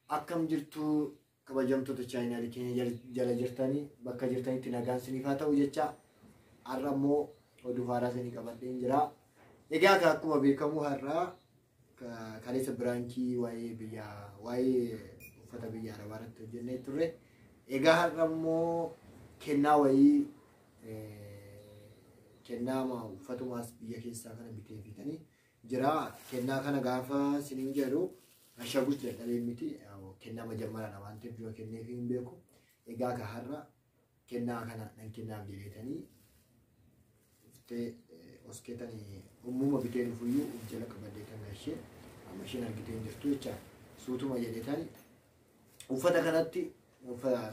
Akkam jirtu kabajamtoota chaayinaalii keenya jala jirtanii bakka jirtanitti nagaan isiniif haa ta'u jecha har'a immoo oduu haaraa isinii qabadheen jira. Egaa akkuma beekamu har'a kaleessa biraankii waa'ee biyya waa'ee uffata biyya arabaa irratti hojjennee turre. Egaa har'a immoo kennaa wayii kennaa uffatumaas biyya keessaa kana bitee fitanii jira. Kennaa kana gaafa isiniin jedhu ashagus dadhabee miti kennaa majammaraadha waan ta'eef dura kenneef hin beeku. Egaa ka har'a kennaa kana nan kennaaf jedheetanii dhuftee oskeetanii ummuma bitee dhufuyyuu uf jala qabadhee kan gashee amma isheen argitee hin jirtu jecha suutuma jedheetanii uffata kanatti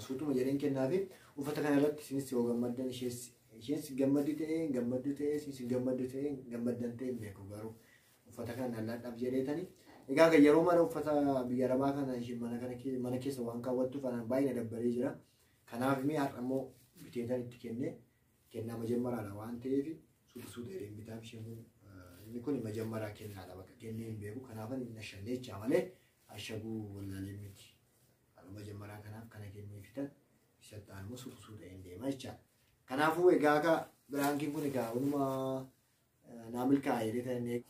suutuma jedheen kennaafi uffata kana irratti isinis yoo gammaddan ishees gammaddi ta'ee gammaddu ta'ee isinis gammaddu ta'ee gammaddan ta'ee hin beeku garuu uffata kana lallaadhaaf jedheetanii. Egaa kan yeroo mana uffata biyya arabaa kana isheen mana kana mana keessa waan kaawwattuuf anaan baay'ee na dabbaree jira. Kanaaf mee har'a immoo biteetan itti kennee kennaa majammaraadha waan ta'eef suuta suuta jedheen bitaaf isheen kun inni kun majammaraa kennaadha bakka kennee hin beeku. Kanaaf ani hin ashanne jechaa malee ashaguu wallaalee miti. Majammaraa kanaaf kana kennee fitan isatti aanu immoo suuta suuta jedheen deema jechaadha. Kanaafuu egaa akka biraankiin kun egaa walumaa naa milkaa'e jedhee tan inni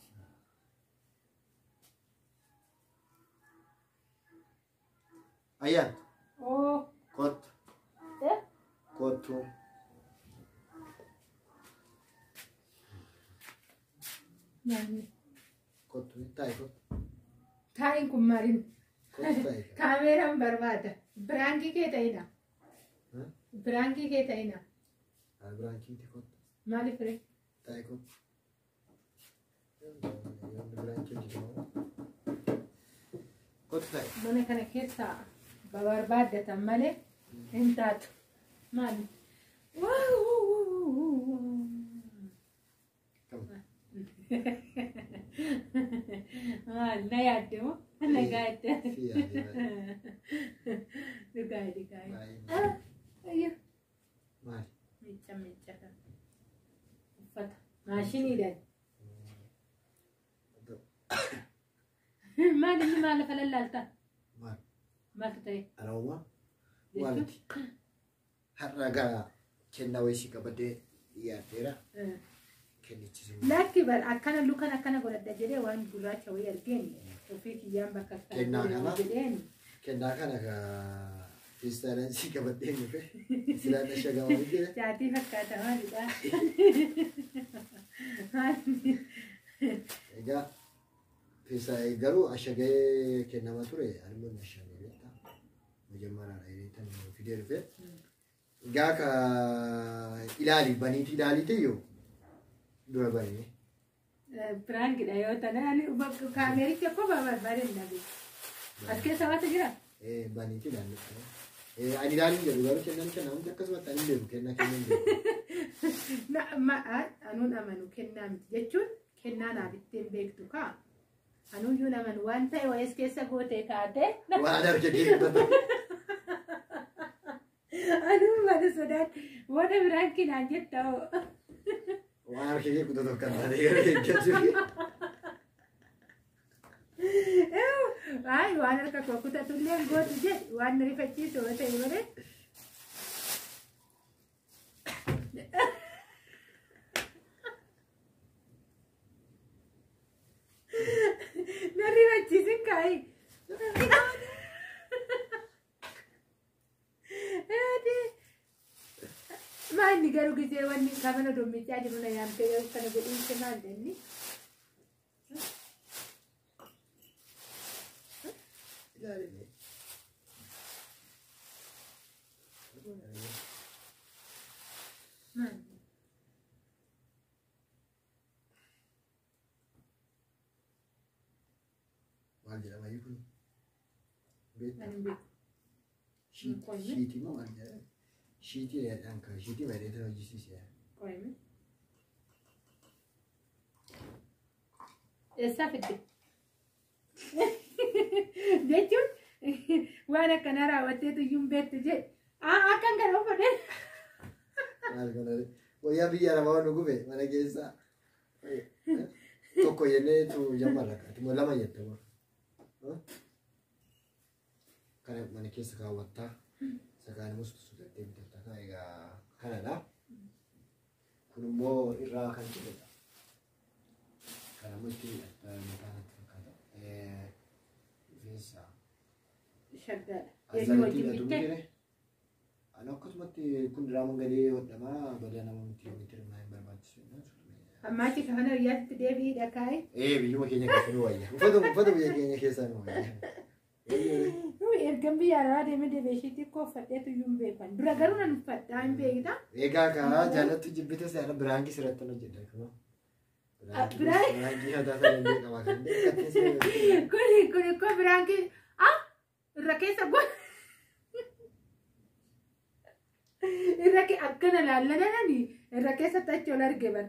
Ayyaan Oo. kottu Eh? kottu. Maali? Kottu taa'i kottu Taa'iin kun maaliin? kottu taa'i. Kaameeraan barbaada. Biraankii kee ta'ina. Biraankii kee ta'ina. Biraankiiti kottu Maaliif ree? taa'i kottu. Biraankii hojjetamu. Kottu taa'i. Mana kana keessaa barbaaddatan malee hin taatu. Maali? Kam? Maal na yaadde moo? Na gaadde. Si yaadde baay'ee. Dhugaa dhugaa. Baay'ee. Ayyo. Maali? Miicca miicca kan. Uffata. Maashiniidhaan. Maal inni maal lafa lallaalta? Maali? Maaltu ta'e? Alauma? Maaliti? Har'a gaa kennaa wayii si qabadhee dhiyaadheera. Kennichi sun. Lakki bar akkana lukan akkana godhadha jedhee waan gurraacha wayii argeen ofii kiyyaan bakka akkana Kennaa kana? jedheen. Kennaa kana gaa feestaalaan si qabadhee dhufe. Silaan ashagamaa jedhe. Caatii fakkaata maalidha? Egaa feestaa garuu ashagee kennama ture ani immoo hin ashanne beektaa. Majammaraadha jedhee fidee dhufe. Egaa ka ilaali baniiti ilaaliitiyyuu dura banee. Piraankidha yoo ta'an ani kaameericha qofa barbaadeen dhabe. As keessa waatu jira? Baniiti ilaalli. Ani ilaalin jedhu garuu kennaan kennaa hundi akkasumatti ani hin beeku kennaa kennaa hin beeku. Anuun amanu kennaa miti jechuun kennaa naa bitteen beektu kaa. Anuuyyuu amanu waan ta'e wayis keessa gootee kaatee. Waan arge deemtata. Anuun mana sodaat waan biraankii naan jetta hoo. Waan harka kee kutatu akka hin taane yeroo eeggatu. Ay waan harka koo kutatullee gootu jedhi waan na rifachiisu yoo ta'e malee. Na rifachiisin kaayi. Maalni garuu gisee wanni kamana dommichaa jiru na yaamtee yoo kana godhuun maal jenni? Ilaali. Maal? Maal jedhama iyyuu kun? Beektaa? Ani hin beeku. Shiitii moo maal jedhama? Shiitii jedhan kan shiitii bareedaa hojjisiise. Qoyime. Eessaa fidde? Jechuun waan akkanaa raawwatteetu iyyuu hin beektu jedhe. Akkan kana uffadhe. Maal kana wayyaa biyya arabaa waan gube mana keessa tokko jenneetu jammarra ati moo lama jette moo? Kana mana keessa kaawwattaa. Isa kaan immoo suuta bitatta. Egaa kanadha. Kun immoo irraa kan jedhudha. Kana immoo itti mataa natti fakkaata. Rifeensa. Shaggaadha. Eenyu wajjin bitte? Ani akkasumatti kun diraamaan galee hodhamaa badaa nama miti miti hin barbaachisu. Ammaa achi kafana biyyaatti deebi'ii kaa'e. Ee biyyuma keenya keessa nu wayya. Uffata biyya keenya keessaa nu wayya. Ergan biyya alaa deemee deebi'ee ishee xiqqoo uffadheetu iyyuu hin beekan. Dura garuu nan uffadhaa hin beekta. Egaa kaa jaallattu jibbite seera biraankii sirratti hojjedha kunoo. Biraankii hataa sana illee qaba kan Kuni kuni koo biraankii ah irra keessa gola. Irra akkana laallanani irra keessatti achi ol arge bar.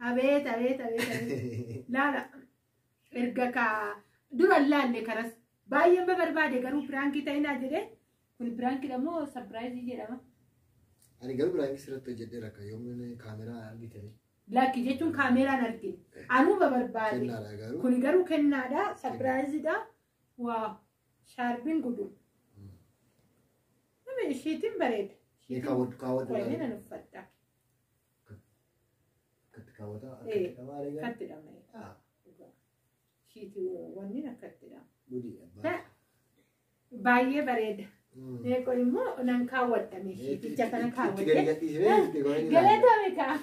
Abeet abeet abeet abeet. Laala erga kaa dura laalle karas baay'een barbaade garuu biraankii ta'inaa jedhee kun biraankiidha moo sarpiraayizii jedhama. Ani garuu biraankii sirratti hojjedheera akka yoomni kaameraa argitanii. Lakki jechuun kaameraan argine. Anuu barbaade. Kennaadha garuu. Kun garuu kennaadha sarpiraayiziidha. Waa shaarbiin gudu. Nama isheetiin bareeda. Ni kaawwadhu kaawwadhu. Qoyne nan uffadha. Akkatti kaawwata akkatti dhamaa egaa. Akkatti dhama. Isheetii wanni akkatti dhama. Gudi abbaa. Baay'ee bareeda. Kun immoo nan kaawwadhame isheeticha kana Itti gadi kaawwadhe. gadhiisee itti godhanii. Galatame kaa.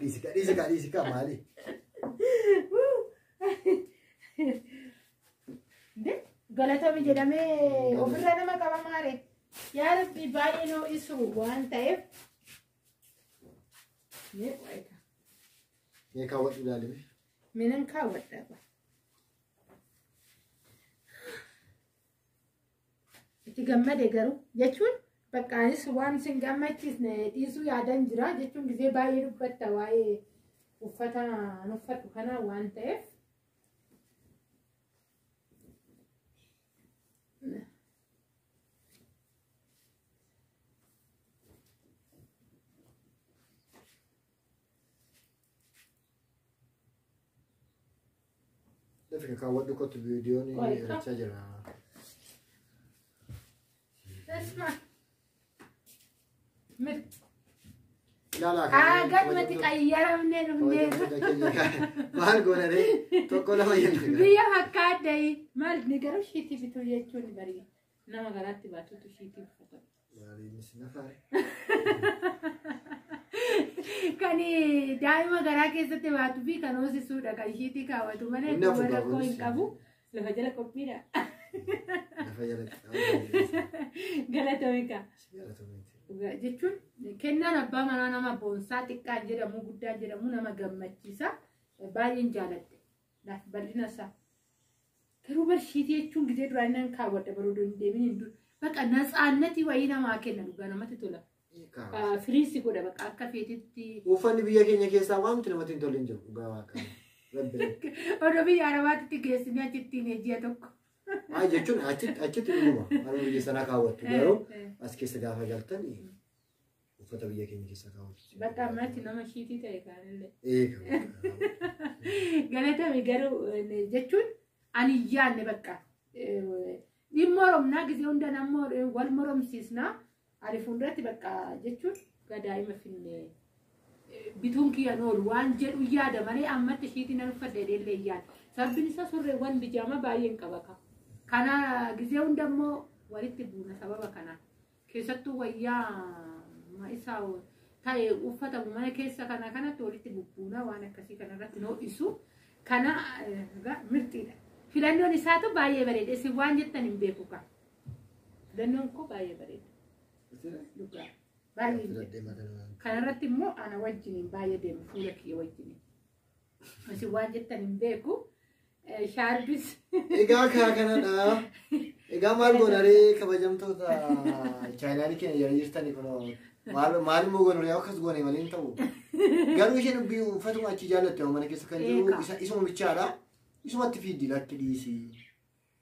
Dhiisi kaa dhiisi kaa dhiisi kaa maali? Galatame jedhamee ofirra nama qaba maare. Yaa Rabbi baay'ee noo isu waan ta'eef. Mee qo'eeta. Mee kaawwadhu ilaalime. Mee nan kaawwadha. Itti gammade garuu jechuun bakka anis waan sin gammachiisne dhiisuu yaadan jira jechuun gisee baay'ee dubbatta waa'ee uffata an uffadhu kana waan ta'eef. Lafi kaawwadhu kottu viidiyoon hir'achaa jira. Esma. Ilaalaa Gadumatti qayyaramnee dhufneerra. Maal goonaree tokko lama jenna. Biyya fakkaaddayi maal ni garuu shiitii bituu jechuun barii nama garaatti baatutu shiitii uffata. Maaliinis nafaare. Kan daa'ima garaa keessatti baatuu fi kan hoosisuudha kan shiitii kaawwatu malee nama rakkoo hin qabu. Lafa jala qophiidha. Lafa jalatti. Galatoomi kaa. Jechuun kennaan abbaa manaa nama boonsaa xiqqaa jedhamu guddaa jedhamu nama gammachiisa. Baay'een jaaladhe. Bal'ina isaa. Garuu barshiitii jechuun gisee duraan nan kaawwadha baruu hin deemin hin dur. Bakka natsaannati wayii namaa kenna dhugaa namatti tola. Firiisi godha bakka akka feetitti. Uffanni biyya keenya keessaa waanti namatti hin tolle hin jiru dhugaa waaqa. Odoo biyya Arabaatti geessinee achittiin ji'a tokko. Haa jechuun achitti dhuguma. Haruma biyya sanaa kaawwattu garuu as keessa gaafa galtan uffata biyya keenya keessaa kaawwattu. Bakka ammatti nama shiitii ta'e kaanillee. Galatame garuu jechuun ani yaadne bakka dhimma Oromnaa gisee hunda nama wal moromsiisnaa ani fuulduratti bakka jechuun daa'ima finne bituun kiyyan oolu waan jedhu yaada malee ammatti shiitii nan uffadha jedhee yaada. Sababni isaa surreewwan bijaama baay'een qaba. Kana gisee hunda immoo walitti buuna sababa kanaan. Keessattuu wayyaa isaa ta'e uffatamu mana keessa kana kanatti walitti bubbuuna waan akkasii kanarratti ho'isu. Kana mirxiidha. Filannoon isaatu baay'ee bareeda. Isin waan jettan hin beeku kaa. Filannoon koo baay'ee bareeda. Dhugaa. Baay'ee. Kanarratti immoo ana wajjiniin baay'ee deemu fuula kiyya wajjiniin. Isin waan jettan hin beeku. Shaarbis. Egaa kaa kanadha. Egaa maal goonaree kabajamtoota chaayinaalii keenya jala jirtanii kunoo maal immoo goonaree akkas goone malee hin ta'u. Garuu isheen uffatuma achi jaallatte mana keessa kan jiru isuma bichaadha. Isumatti fiiddi lakki dhiisii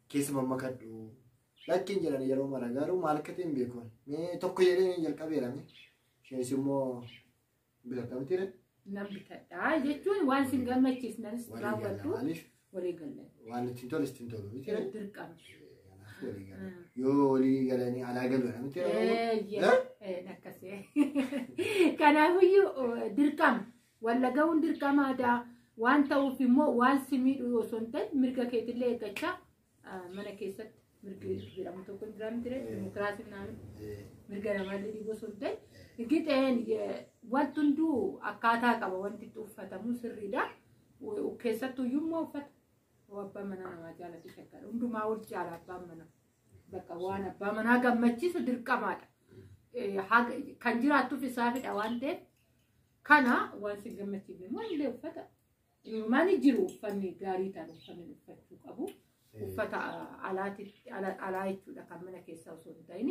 keessa mammakadhu. Lakkiin jedhan yeroo mara garuu maal akka ta'e hin beeku. Mee tokko jedhee jalqabeera. Isheenis immoo bitadha mitiire. Nan bitadha jechuun waan sin gammachiisnanis raawwadhu. Maaliif? Walii galan. Waan ittiin tolu ittiin tolu mitiire. Dirqama. Walii galu. Yoo walii galanii alaa galu namatti Akkasii. Kanaafiyyuu dirqama. Wallaga'uun dirqama aadaa waan ta'uuf immoo waan si miidhu osoo hin ta'in mirga keetillee eeggachaa mana keessatti mirgi jedhamu tokko hin jiraanne ture dimokiraasiin naannoo mirga namaallee dhiibuu osoo hin ta'in gixeen wanti hunduu akkaataa qaba wanti itti uffatamu sirriidha. Keessattuyyuu immoo uffata abbaa manaa namaa jaalatu shakkara hundumaa ol caala abbaan manaa bakka waan abbaa manaa gammachiisu dirqamaadha. Kan jiraattuuf isaafidha waan ta'eef kana waan si gammachiifne immoo illee uffata mani jiru uffanni gaarii ta'an uffanni uffachuu qabu. Uffata alaa jechuudha kan mana keessaa osoo hin ta'in.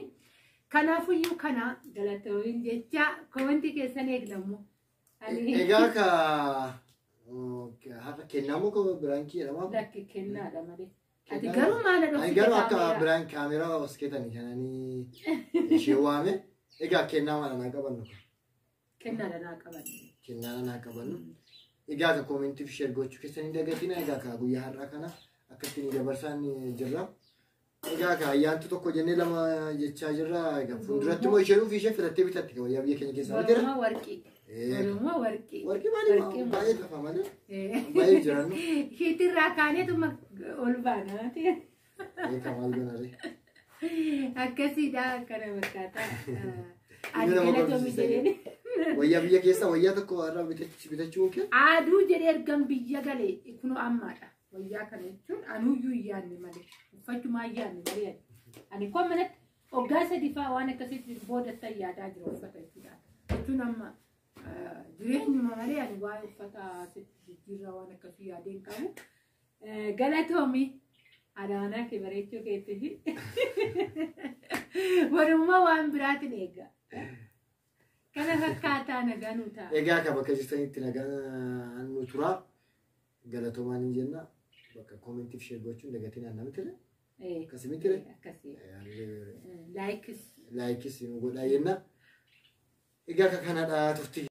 Kanaafiyyuu kana galatoomin jecha komantii keessan eegnamu. Egaa ka har'a kennamu ka biraankii jedhama. Lakki kennaadha malee. Ati garuu maala Ani garuu akka biraan kaameraa os keetanii kananii ishee waame. Egaa kennaa mala naa qabannu. Kennaadha naa qabannu. Kennaa naa qabannu. Egaa ka koomentiif sheer gochuu keessan hin dagatina. Egaa ka guyyaa har'aa kana akkatti dabarsaan jirra. Egaa ka ayyaantu tokko jennee lama jechaa jirra. Egaa fuulduratti immoo isheen ofii ishee filattee bitatti ka wayyaa biyya keenya keessaa bitira. Oromoo warqii. Oromoo warqii. Warqii maali baay'ee tafa malee. Baay'ee jirannu. Hiitirraa kaaneetuma ol baana. Egaa maal goonaree. Akkasiidha akkana fakkaata. Ani galatoomi jedheen. Wayyaa biyya keessaa wayyaa tokko har'a bitachuu kee? Aduu jedhee ergan biyya galee kunoo ammaadha. Wayyaa kana jechuun anuyyuu hin yaadne malee uffachumaa hin yaadne malee ani koo manatti waggaa sadii fa'aa waan akkasitti boodattan yaadaa jira uffata jechuudha. Jechuun amma jireenyuma malee ani waa'ee uffata jijjiirraa waan akkasii yaadee hin qabu. Galatoomi adaanaa kee bareechuu keetti warummaa waan biraatiin eega. Kana fakkaataa nagaa nu ta'a. Egaa akka bakka jirtanitti nagaan nu tura. Galatoomaa ni jenna. Bakka koomentiif sheer gochuun dagatinaan namatti ture. Akkasii ture. Akkasii. Laayikis. Laayikis nu godhaa jenna. Egaa akka kanadha turtii.